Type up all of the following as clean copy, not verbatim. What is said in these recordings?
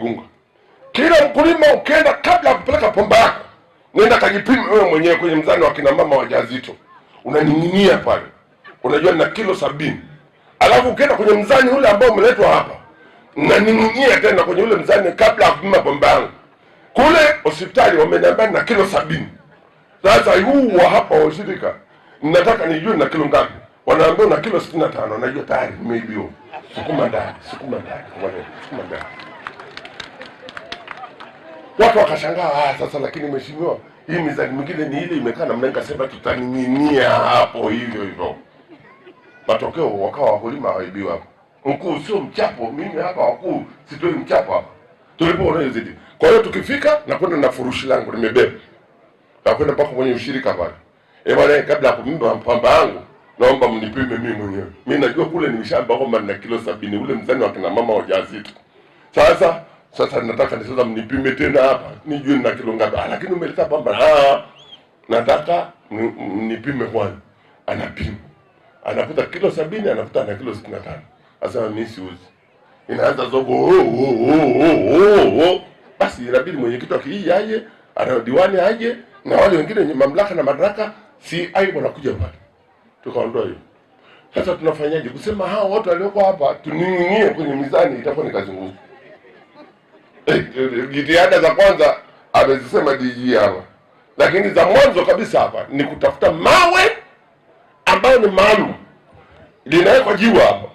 Igunga. Kila mkulima ukienda, kabla ya kupeleka pamba yako, nenda kajipime wewe mwenyewe kwenye mzani wa kina mama wajawazito, unaning'inia pale, unajua nina kilo 70. Alafu ukienda kwenye mzani ule ambao umeletwa hapa, naning'inia tena kwenye ule mzani kabla ya kupima pamba yangu. Kule hospitali wameniambia nina kilo 70. Sasa huu wa hapa wa ushirika nataka nijue na kilo ngapi? Wanaambia una kilo 65. Najua tayari nimeibiwa. Sukuma ndani, sukuma ndani, sukuma ndani. Watu wakashangaa, ah, sasa lakini mheshimiwa, hii mizani mingine ni ile imekaa namna, nikasema tutaning'inia hapo hivyo hivyo. Matokeo wakawa wakulima waibiwa hapo. Mkuu sio mchapo, mimi hapa wakuu sitoi mchapo hapa. Tulipoona zidi. Kwa hiyo tukifika nakwenda na furushi langu nimebeba. Nakwenda mpaka kwenye ushirika pale. Eh, bwana, kabla ya kumimba pamba yangu naomba mnipime mimi mwenyewe. Mimi najua kule nimeshamba kwamba nina kilo 70, ule mzani wa kina mama wajawazito. Sasa nataka ni sasa mnipime tena hapa nijue nina kilo ngapi. Ah, lakini umeleta pamba. Ah, nataka mnipime kwanza. Anapima. Anakuta kilo 70, anakuta ana kilo 65. Asema mimi siuzi. Inaanza zogo, oh, oh, oh, oh, oh, oh. Basi inabidi mwenyekiti wa kijiji aje, ana diwani aje na wale wengine wenye mamlaka na madaraka, si aibu wanakuja pale. Tukaondoa hiyo. Sasa tunafanyaje? Kusema hao watu walioko hapa tuning'inie kwenye mizani itakuwa ni kazi ngumu. Jitihada za kwanza amezisema DG hapa, lakini za mwanzo kabisa hapa ni kutafuta mawe ambayo ni maalum, linawekwa jiwe hapa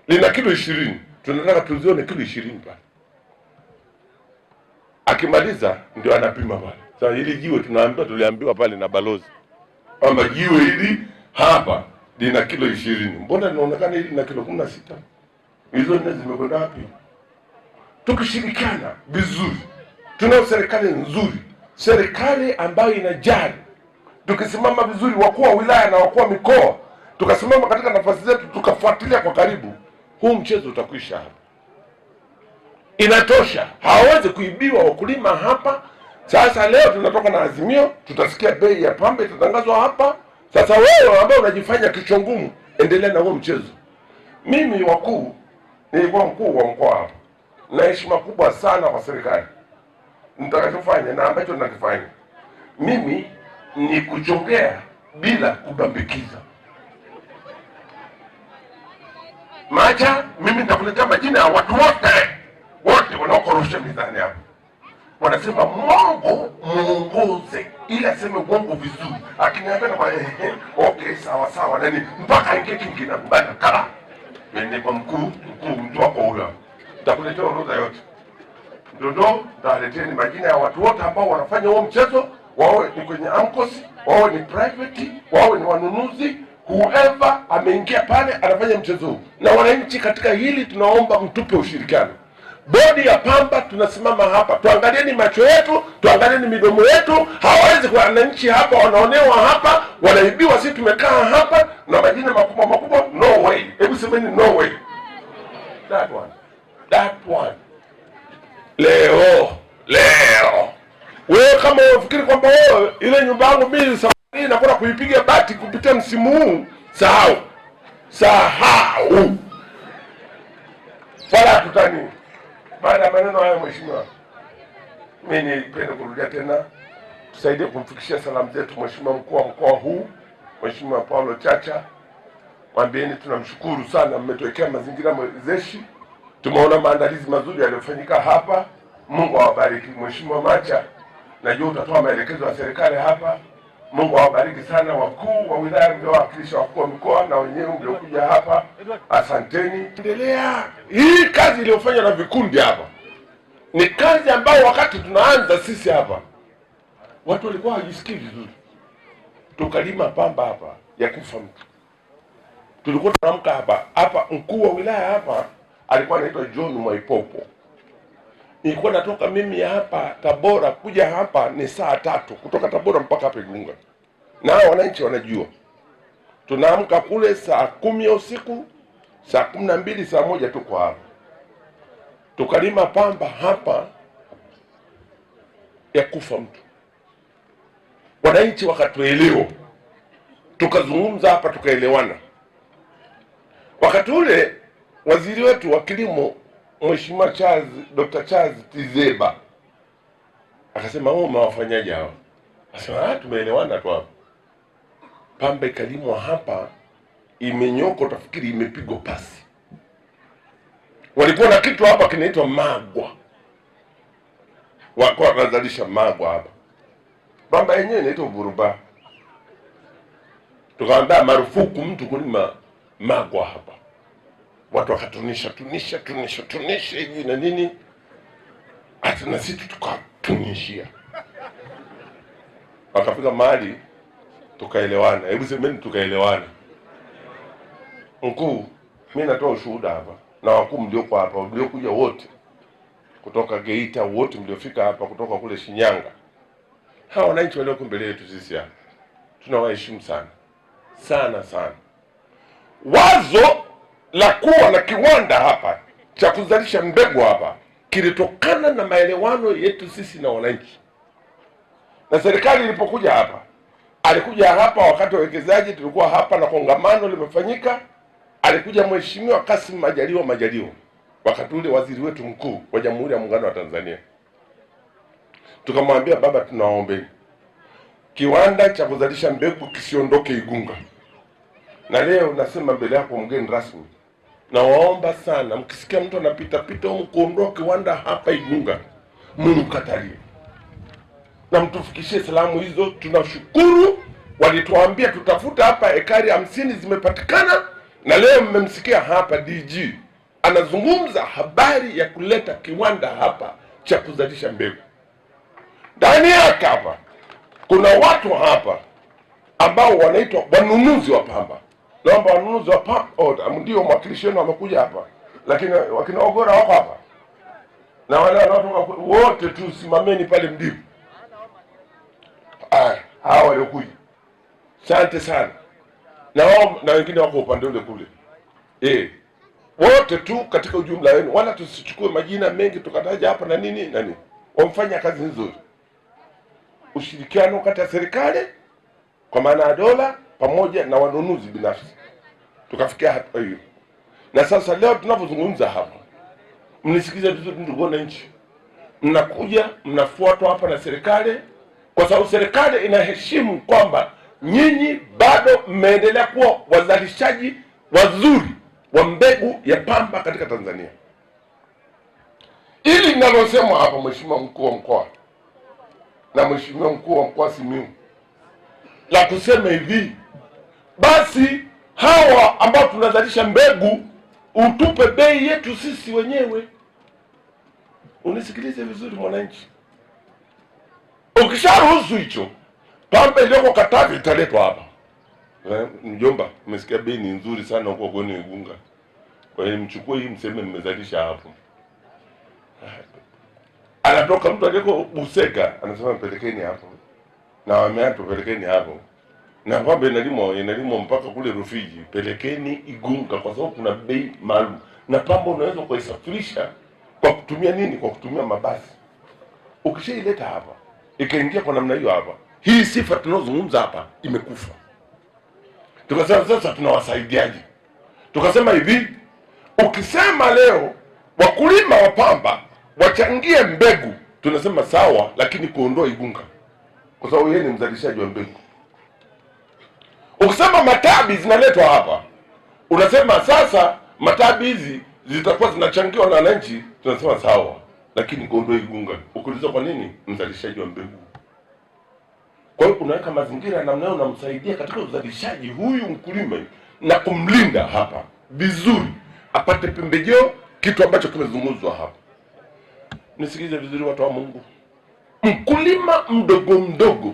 lina kilo 20, tunataka tuzione kilo 20 pale. Akimaliza ndio anapima pale. Sasa hili jiwe tunaambiwa, tuliambiwa pale na balozi kwamba jiwe hili hapa lina kilo 20, mbona linaonekana hili lina kilo 16? Hizo nne zimekwenda wapi? Tukishirikiana vizuri, tunao serikali nzuri, serikali ambayo inajali. Tukisimama vizuri, wakuu wa wilaya na wakuu wa mikoa, tukasimama katika nafasi zetu, tukafuatilia kwa karibu, huu mchezo utakwisha hapa. Inatosha, hawawezi kuibiwa wakulima hapa. Sasa leo tunatoka na azimio, tutasikia bei ya pamba itatangazwa hapa. Sasa wewe ambao unajifanya kichwa ngumu, endelea na huo mchezo. Mimi wakuu, nilikuwa mkuu wa mkoa hapa, na heshima kubwa sana kwa serikali. Nitakachofanya na ambacho ninakifanya mimi ni kuchongea bila kubambikiza. Macha, mimi nitakuletea majina ya watu wote wote wanaokorosha mizani hapa. Wanasema Mungu muongoze, ili aseme uongo vizuri. Akiniambia kwa okay, sawa sawa, nani mpaka ingie kingi na mbana kala. Mimi kwa mkuu mtu wako huyo. Nitakuletea orodha yote. Ndondo, nitaleteni majina ya watu wote ambao wanafanya huo mchezo, wawe ni kwenye AMCOS, wawe ni private, wawe ni wanunuzi, whoever ameingia pale anafanya mchezo huu. Na wananchi katika hili tunaomba mtupe ushirikiano. Bodi ya pamba tunasimama hapa, tuangalieni macho yetu, tuangalieni midomo yetu. Hawawezi kwa wananchi hapa wanaonewa hapa, wanaibiwa, sisi tumekaa hapa na majina makubwa makubwa. No way! Hebu semeni no way. That one, that one. Leo leo wewe kama unafikiri kwamba wewe ile nyumba yangu mimi safari nakwenda kuipiga bati kupitia msimu huu, sahau, sahau, wala tutani. Baada ya maneno hayo, mheshimiwa, mimi nipende kurudia tena, tusaidie kumfikishia salamu zetu mheshimiwa mkuu wa mkoa huu, Mheshimiwa Paulo Chacha. Mwambieni tunamshukuru sana, mmetuwekea mazingira mwezeshi, tumeona maandalizi mazuri yaliyofanyika hapa. Mungu awabariki. Mheshimiwa Macha, najua utatoa maelekezo ya serikali hapa. Mungu awabariki sana wakuu wa wilaya mliowakilisha wakuu wa mikoa na wenyewe mliokuja hapa, asanteni. Endelea hii kazi iliyofanywa na vikundi hapa ni kazi ambayo wakati tunaanza sisi hapa watu walikuwa hawajisikii vizuri. Tukalima pamba hapa ya kufa mtu, tulikuwa tunaamka hapa hapa. Mkuu wa wilaya hapa alikuwa anaitwa John Mwaipopo. Nilikuwa natoka mimi hapa Tabora kuja hapa ni saa 3 kutoka Tabora mpaka hapa Igunga, na wananchi wanajua. Tunaamka kule saa 10 ya usiku, saa 12, saa 1 tuko hapa. Tukalima pamba hapa ya kufa mtu, wananchi wakatuelewa, tukazungumza hapa tukaelewana. Wakati ule waziri wetu wa kilimo Mheshimiwa Charles, Dr. Charles Tizeba akasema, wewe umewafanyaje hawa? Akasema, ah, tumeelewana tu hapa. Pamba ikalimwa hapa, imenyoka, utafikiri imepigwa pasi. Walikuwa na kitu hapa kinaitwa magwa, walikuwa wanazalisha magwa hapa. Pamba yenyewe inaitwa uburuba. Tukaambia marufuku mtu kulima magwa hapa, watu wakatunisha tunisha tunisha tunisha hivi na nini, hata na sisi tukatunishia. Wakafika mahali tukaelewana. Hebu semeni tukaelewana. Mkuu, mi natoa ushuhuda hapa na wakuu mlioko hapa, mliokuja wote kutoka Geita, wote mliofika hapa kutoka kule Shinyanga, hawa wananchi walioko mbele yetu sisi hapa tunawaheshimu sana sana sana. Wazo la kuwa na kiwanda hapa cha kuzalisha mbegu hapa kilitokana na maelewano yetu sisi na wananchi, na serikali ilipokuja hapa, alikuja hapa wakati wa wekezaji, tulikuwa hapa na kongamano limefanyika. Alikuja Mheshimiwa Kassim Majaliwa Majaliwa, wakati ule waziri wetu mkuu wa Jamhuri ya Muungano wa Tanzania. Tukamwambia baba, tunawaombeni kiwanda cha kuzalisha mbegu kisiondoke Igunga. Na leo nasema mbele yako mgeni rasmi, nawaomba sana, mkisikia mtu anapita pita humu kuondoa kiwanda hapa Igunga, mumkatalie na mtufikishie salamu hizo. Tunashukuru, walituambia tutafuta hapa ekari 50 zimepatikana, na leo mmemsikia hapa DG anazungumza habari ya kuleta kiwanda hapa cha kuzalisha mbegu. Ndani yake hapa kuna watu hapa ambao wanaitwa wanunuzi wa pamba. Naomba wanunuzi wa pamba, oh, ndio mwakilishi wenu amekuja hapa, lakini wakina Ogora wako hapa na wale wanaotoka wote tu, simameni pale mlipo. Hawa waliokuja, asante sana, na wao na wengine wako upande ule kule, wote tu katika ujumla wenu, wala tusichukue majina mengi tukataja hapa na nini na nini. Wamfanya kazi nzuri, ushirikiano kati ya serikali kwa maana ya dola pamoja na wanunuzi binafsi, tukafikia hatua hiyo. Na sasa leo tunavyozungumza hapa, mnisikize vizuri ndugu wananchi, mnakuja mnafuatwa hapa na serikali, kwa sababu serikali inaheshimu kwamba nyinyi bado mmeendelea kuwa wazalishaji wazuri wa mbegu ya pamba katika Tanzania. Ili linalosemwa hapa, Mheshimiwa Mkuu wa Mkoa na Mheshimiwa Mkuu wa Mkoa Simiyu, la kusema hivi, basi hawa ambao tunazalisha mbegu utupe bei yetu sisi wenyewe. Unisikilize vizuri mwananchi, ukisharuhusu hicho, pamba iliyoko Katavi italetwa hapa. Mjomba, umesikia bei ni nzuri sana huko kwenu Igunga, kwa hiyo mchukue hii, mseme mmezalisha hapo. Anatoka mtu aliyeko Busega anasema mpelekeni hapo, na wameatu pelekeni hapo, na pamba inalimwa mpaka kule Rufiji, pelekeni Igunga kwa sababu kuna bei maalum, na pamba unaweza kuisafirisha kwa kutumia nini? Kwa kutumia mabasi. Ukishaileta hapa ikaingia kwa namna hiyo hapa, hii sifa tunayozungumza hapa imekufa. Tukasema sasa tunawasaidiaje? Tukasema hivi, ukisema leo wakulima wa pamba wachangie mbegu, tunasema sawa, lakini kuondoa Igunga kwa sababu yeye ni mzalishaji wa mbegu. Ukisema matabi zinaletwa hapa, unasema sasa matabi hizi zitakuwa zinachangiwa na wananchi, tunasema sawa, lakini kuondoa Igunga. Ukiuliza kwa nini? Mzalishaji wa mbegu. Kwa hiyo unaweka mazingira namna hiyo, unamsaidia katika uzalishaji huyu mkulima na kumlinda hapa vizuri, apate pembejeo, kitu ambacho kimezungumzwa hapa. Nisikilize vizuri, watu wa Mungu, mkulima mdogo mdogo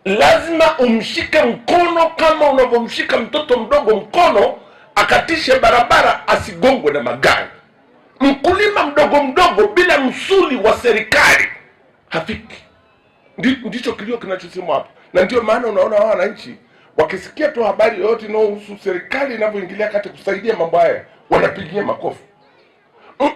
lazima umshike mkono kama unavyomshika mtoto mdogo mkono, akatishe barabara asigongwe na magari. Mkulima mdogo mdogo bila msuli wa serikali hafiki. Ndicho kilio kinachosemwa hapa, na ndio maana unaona hawa wananchi wakisikia tu habari yoyote inayohusu serikali inavyoingilia kati kusaidia mambo haya wanapigia makofi.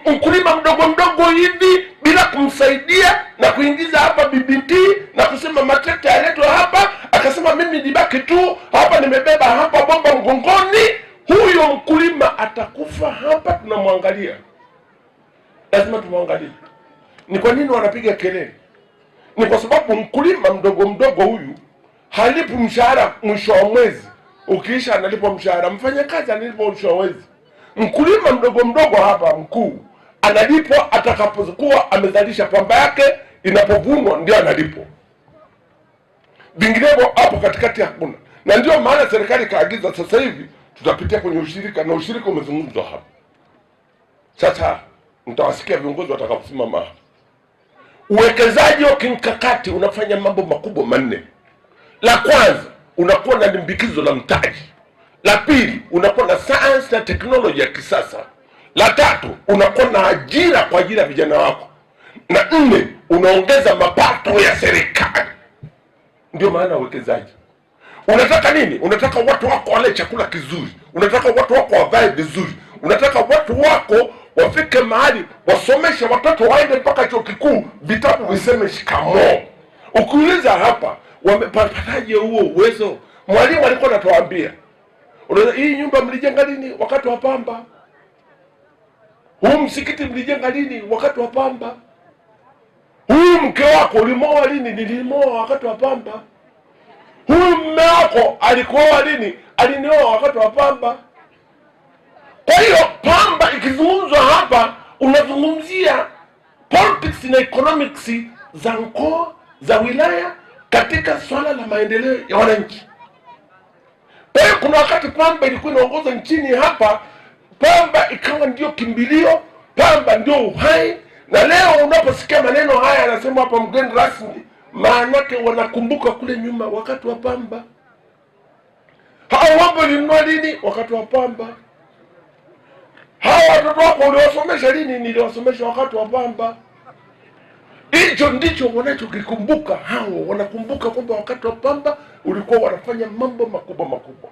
Mkulima mdogo mdogo hivi bila kumsaidia na kuingiza hapa BBT na kusema matrekta yaletwe hapa, akasema mimi nibaki tu hapa, nimebeba hapa bomba mgongoni, huyo mkulima atakufa hapa, tunamwangalia. Lazima tumwangalie. Ni kwa nini wanapiga kelele? Ni kwa sababu mkulima mdogo mdogo huyu halipi mshahara mwisho wa mwezi, ukiisha analipwa mshahara, mfanyakazi analipwa mwisho wa mwezi. Mkulima mdogo mdogo hapa mkuu analipwa atakapokuwa amezalisha pamba yake, inapovunwa ndio analipwa, vinginevyo hapo katikati hakuna. Na ndio maana serikali ikaagiza sasa hivi tutapitia kwenye ushirika, na ushirika umezungumzwa hapa. Sasa mtawasikia viongozi watakaposimama hapa. Uwekezaji wa kimkakati unafanya mambo makubwa manne. La kwanza, unakuwa na limbikizo la mtaji. La pili, unakuwa na science na teknoloji ya kisasa. La tatu, unakuwa na ajira kwa ajili ya vijana wako, na nne, unaongeza mapato ya serikali. Ndio maana uwekezaji. Unataka nini? Unataka watu wako wale chakula kizuri, unataka watu wako wavae vizuri, unataka watu wako wafike mahali wasomeshe watoto waende mpaka chuo kikuu, vitabu viseme shikamoo. Ukiuliza hapa wamepataje huo uwezo? Mwalimu alikuwa anatuambia, unaweza hii nyumba mlijenga lini? Wakati wa pamba. Huu msikiti mlijenga lini? Wakati wa pamba. Huyu mke wako ulimoa lini? Nilimoa wakati wa pamba. Huyu mme wako alikuoa lini? Alinioa wakati wa pamba. Kwa hiyo pamba ikizungumzwa hapa, unazungumzia politics na economics za mkoa, za wilaya katika swala la maendeleo ya wananchi. Kwa hiyo kuna wakati pamba ilikuwa inaongoza nchini hapa, pamba ikawa ndio kimbilio, pamba ndio uhai. Na leo unaposikia maneno haya anasema hapa mgeni rasmi, maanake wanakumbuka kule nyuma wakati wa pamba. Hao ng'ombe ulinunua lini? Wakati wa pamba. Hawa watoto wako uliwasomesha lini? Niliwasomesha wakati wa pamba. Hicho ndicho wanachokikumbuka hao, wanakumbuka kwamba wakati wa pamba ulikuwa wanafanya mambo makubwa makubwa.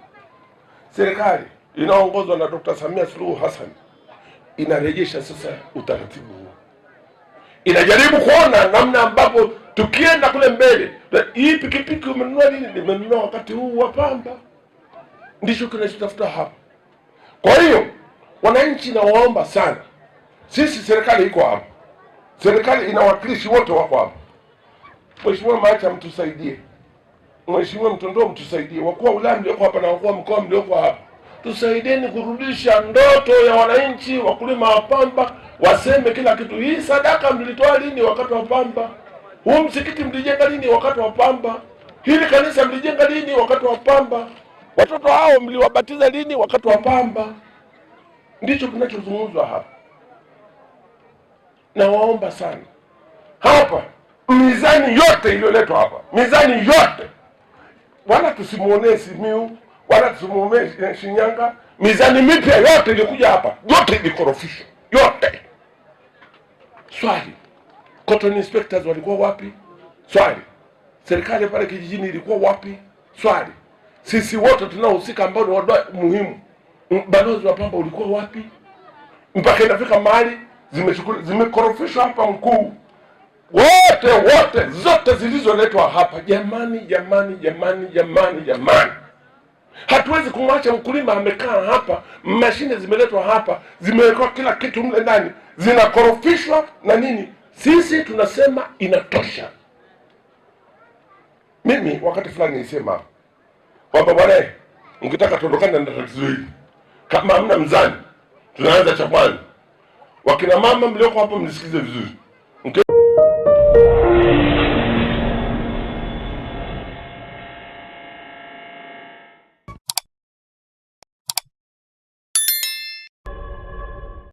Serikali inaongozwa na Dr. Samia Suluhu Hassan inarejesha sasa utaratibu huo, inajaribu kuona namna ambapo tukienda kule mbele, hii pikipiki umenunua lini? Nimenunua wakati huu wa pamba. Ndicho kinachotafuta hapa. Kwa hiyo wananchi, nawaomba sana, sisi serikali iko hapa, serikali ina wawakilishi wote wako hapa. Mheshimiwa Macha, mtusaidie. Mheshimiwa Mtondoo, mtusaidie. Wakuu wa wilaya mlioko hapa na wakuu wa mkoa mlioko hapa, tusaidieni kurudisha ndoto ya wananchi wakulima wa pamba, waseme kila kitu. Hii sadaka mlitoa lini wakati wa pamba? Huu msikiti mlijenga lini wakati wa pamba? Hili kanisa mlijenga lini wakati wa pamba? Watoto hao mliwabatiza lini wakati wa pamba? Ndicho kinachozungumzwa hapa. Nawaomba sana hapa, mizani yote iliyoletwa hapa, mizani yote, wala tusimuonee Simiu wala tusimuonee Shinyanga. Mizani mipya yote iliyokuja hapa, yote ilikorofishwa, yote. Swali, cotton inspectors walikuwa wapi? Swali, serikali pale kijijini ilikuwa wapi? Swali, sisi wote tunaohusika ambao ni wadau muhimu, balozi wa pamba ulikuwa wapi? Mpaka inafika mahali zimekorofishwa hapa mkuu, wote wote, zote zilizoletwa hapa. Jamani, jamani, jamani, jamani, jamani, hatuwezi kumwacha mkulima amekaa hapa, mashine zimeletwa hapa, zimewekwa kila kitu mle ndani, zinakorofishwa na nini? Sisi tunasema inatosha. Mimi wakati fulani nilisema kwamba bwana, mkitaka tuondokane na tatizo hili, kama hamna mzani, tunaanza cha kwanza. Wakina mama mlioko hapa mnisikize vizuri.